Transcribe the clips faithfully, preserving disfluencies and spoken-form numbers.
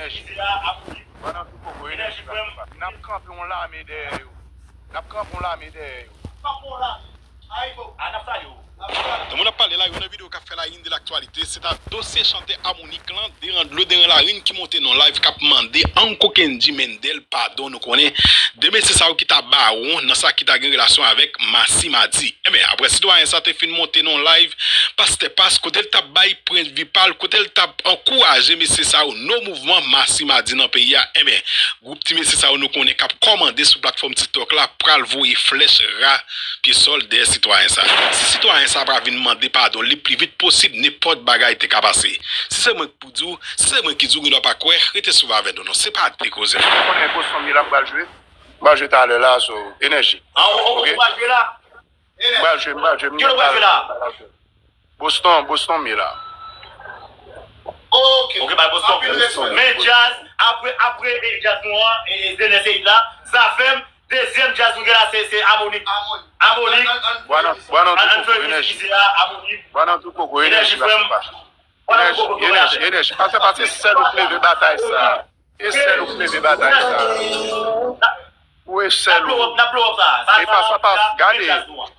N ap kanpe yon lame dèyè yo. N ap kanpe yon lame dèyè yo. Nan moun ap pale la, yo nan videyo k ap fè la une de l'actualité, se ta dosye chantè Amonik lan, Deran Dlo, Deran Larin ki monte nan live k ap mande Uncle Kendji Mendel padon. Nou konnen de mesye sa yo ki ta bawon nan sa ki ta gen relasyon avèk Massi Madi. Enben, apre sitwayen sa te fin monte nan live, Pastè Pas, kote l t ap bay pwen vi pa l, kote l t ap ankouraje mesye sa yo, No Mouvman, Massi Madi nan peyi a. Enben, gwoup ti mesye sa yo nou konnen k ap kòmande sou platfòm TikTok la pral voye flèch ra pye sòl dèyè sitwayen sa. Si sitwayen sa pa vin mande padon li pli vit posib, nenpòt bagay te ka pase. Si se mwen k pou di w, si se mwen ki di w, gen dwa pa kwè, rete swiv avè nou non, se pa de koze. Ou konnen Boston m ye la, m pral jwe. M pral jwe talè la, so, enèji. An, ou, ou, ou pral jwe la? M pral jwe, m pral jwe, m pral jwe la. Boston, Boston m ye la. Ok. Ok, bay Boston. Men djaz, apre, apre, e, djaz nou an, e, e, Denis Eid la, Zafèm, dezyèm djaz nou gen la, se, se Amonik. Amonik. Bwa nan, bwa nan tou koko, enèji. Bwa nan tou koko, enèji, enèji, enèji. Pastè Pas, se sèl ou k leve batay sa. E sèl ou k leve batay sa. Ou e sèl ou. E Pastè Pas, gade,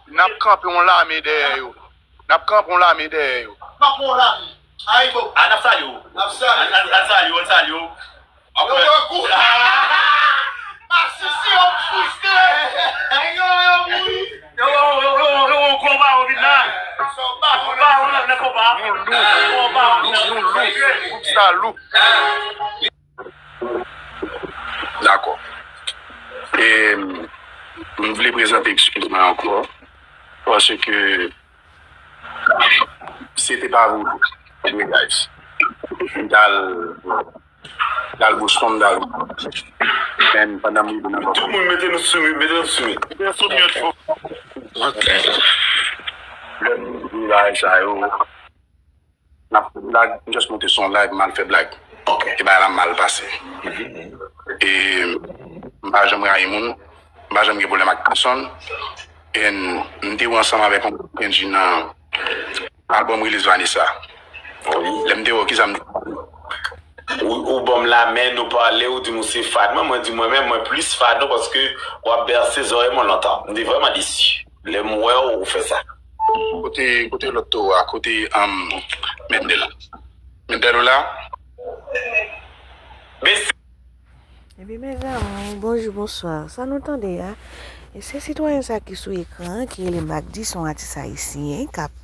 n ap kanpe yon lame dèyè yo. N ap kanpe yon lame dèyè yo. Kanpe yon lame. Ayibo. A, n ap salye w. N ap salye w. N ap salye w, n ap salye w. Yo pran kou. Masisi yo fristre. Yo, yo, yo, yo, yo, yo, yo, gwo bawon vin la. Gwo bawon nan, nan konpa. Gwo bawon nan. Gwoup sa lou. Dakò. E, m vle prezante eskiz mwen ankò, paske se te pa vre, guys. M t al, m t al Boston, m t al, men pandan m rive nan Boston. Tout moun mete nou sou mute, mete nou sou mute. Mete sou mute, fò. Ok. Lè m di bagay sa yo, n ap, la, m just monte sou yon live, m al fè blag. Ok. E bagay la mal pase. E m pa janm rayi moun, m pa janm gen pwoblèm ak pèsonn. E m te wè ansanm avèk yon Kendji nan album release Vanessa. Wi. Lè m te wè w, kisa m te... Ou, ou ban m lamen, nou pale, ou di m ou se fan mwen, mwen di mwen menm, mwen plis fan ou paske w ap bèse zòrèy mwen lontan. M te vrèman desi. Lè m wè w, ou fè sa. Kote, kote lòt towo a? Kote, um, Mendel? Mendel ou la? Mesi. Ebyen, mezanmi, bonjou, bonswa. Sa nou tande a, e se sitwayen sa ki sou ekran an, ki rele Mack D, se yon atis ayisyen k ap,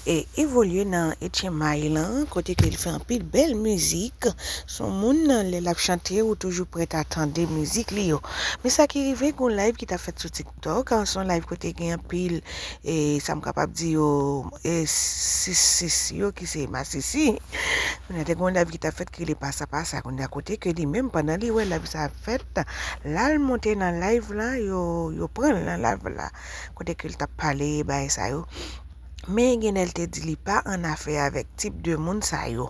e, evolye nan H M I lan, kote ke li fè anpil bèl mizik. Se yon moun, lè l ap chante, ou toujou prèt a tande mizik li yo. Men sa ki rive, gen yon live ki t ap fèt sou TikTok, se yon live kote gen anpil, e, sa m kapab di yo, e, sis sis yo ki se masisi. Kounye a te gen yon live ki t ap fèt ki rele Pasa Pasa. Kounye a kote ke li menm, pandan li wè live sa ap fèt, l al monte nan live la, yo, yo pran l nan live la. Kote ke l t ap pale, bagay sa yo. Men gen lè l te di li pa annafè avèk tip de moun sa yo.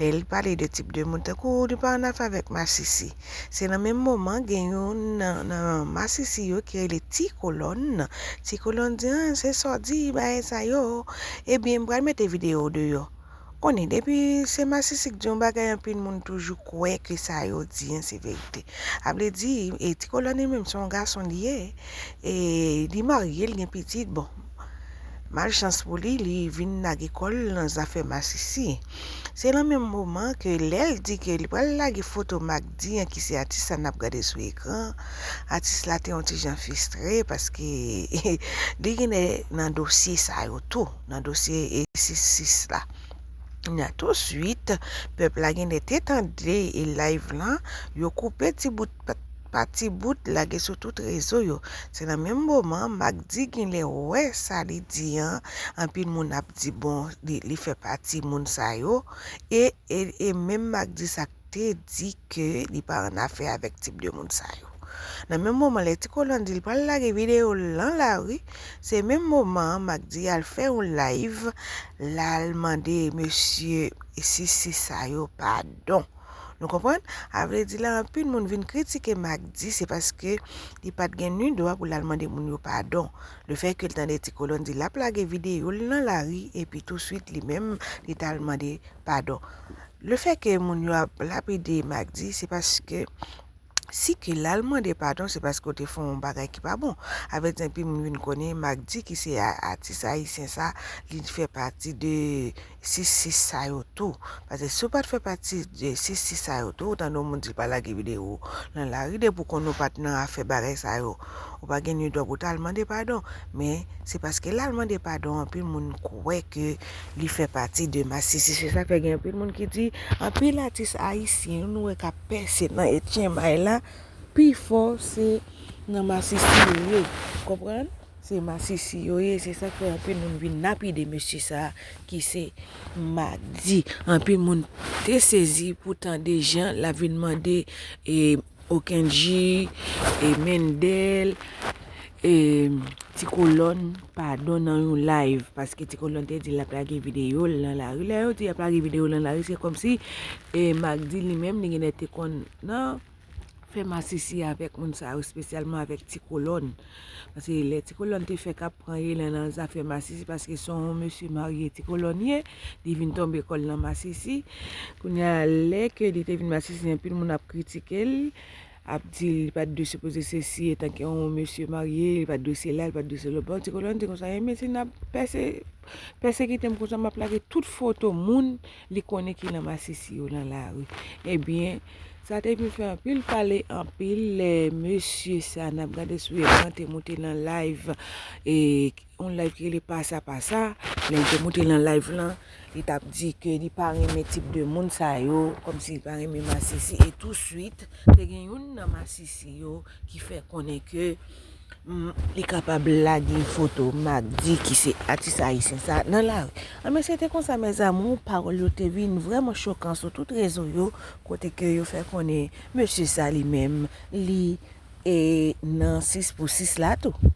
Lè l pale de tip de moun, tankou li pa annafè avèk masisi. Se nan menm moman, gen youn nan, nan masisi yo ki rele Ti Kolòn. Ti Kolòn di, "Ah, se sa w di, bagay sa yo. Ebyen, m pral mete videyo w deyò." Konnen, depi se masisi k di yon bagay, anpil moun toujou kwè ke sa yo di an se verite. A vle di, e, Ti Kolòn li menm se yon gason li ye, e li marye, li gen pitit, bon. Malchans pou li, li vin lage kò l nan zafè masisi. Se nan menm moman ke lè l di ke li pral lage foto Mack D an, ki se atis sa n ap gade sou ekran, atis la te yon ti jan fristre paske li genlè nan dosye sa yo tou, nan dosye e sis sis la. Kounye a touswit, pèp la genlè te tande e live lan, yo koupe ti bout pa, pa ti bout, lage sou tout rezo yo. Se nan menm moman, Mack D genlè wè sa li di an, anpil moun ap di, bon, li, li fè pati moun sa yo, e, e, e menm Mack D sa k te di ke li pa annafè avèk tip de moun sa yo. Nan menm moman, lè Ti Kolòn di l pral lage videyo l nan lari, se menm moman an, Mack D al fè yon live, l al mande mesye sis sis sa yo padon. Nou konprann? A vle di la, anpil moun vin kritike Mack D, se paske li pa t gen ni dwa pou l al mande moun yo padon. Lefètke l tande Ti Kolòn di l ap lage videyo l nan lari, epi touswit li menm, li t al mande padon. Lefètke moun yo ap lapide Mack D, se paske si ke l al mande padon, se paske w te fè yon bagay ki pa bon. Avèk anpil moun vin konnen Mack D ki se atis ayisyen sa, li fè pati de sis sis sa yo tou. Paske si w pa t fè pati de sis sis sa yo tou, ou tande yon moun di l pa lage videyo nan lari, depi w konn ou pa t nan afè bagay sa yo, ou pa gen ni dwa pou w t al mande padon. Men se paske l al mande padon, anpil moun kwè ke li fè pati de masisi. Se sa k fè gen anpil moun ki di, anpil atis ayisyen nou wè k ap pèse nan etyenmay la, pifò se nan masisi yo ye. Konprann? Se masisi yo ye. Se sa k fè anpil moun vin lapide mesye sa a ki se Mack D. Anpil moun te sezi pou tande jan l ap vin mande e Okenji, e Mendel, e Ti Kolòn padon nan yon live, paske Ti Kolòn te di l ap lage videyo l nan lari. Lè yo di y ap lage videyo l nan lari, se kòmsi e Mack D li menm li genlè te konn nan fè masisi avèk moun sa yo, espesyalman avèk Ti Kolòn. Paske lè Ti Kolòn te fè k ap pran Elen nan zafè masisi, paske se yon mesye marye Ti Kolòn ye, li vin tonbe kò l nan masisi. Kounye a, lè ke li te vin masisi, anpil moun ap kritike l, ap di li pa t dwe sipoze sesi, etanke yon mesye marye, li pa t dwe sela, li pa t dwe sela. Bon, Ti Kolòn di konsa, enben si n ap pèse, pèsekite m konsa, m ap lage tout foto moun li konnen ki nan masisi yo nan lari. Ebyen, sa te vin fè anpil pale, anpil lè mesye sa n ap gade sou ekran te moute nan live, e yon live ki rele Pasa Pasa. Lè l te moute nan live lan, li t ap di ke li pa renmen tip de moun sa yo, kòmsi li pa renmen masisi. E touswit, te gen youn nan masisi yo ki fè konnen ke, mm, li kapab lage foto Mack D ki se atis ayisyen sa nan lari. Anben, se te konsa, mes amours, pawòl yo te vin vrèman chokan sou tout rezo yo, kote ke yo fè konnen mesye sa li menm, li e nan sis pou sis la tou.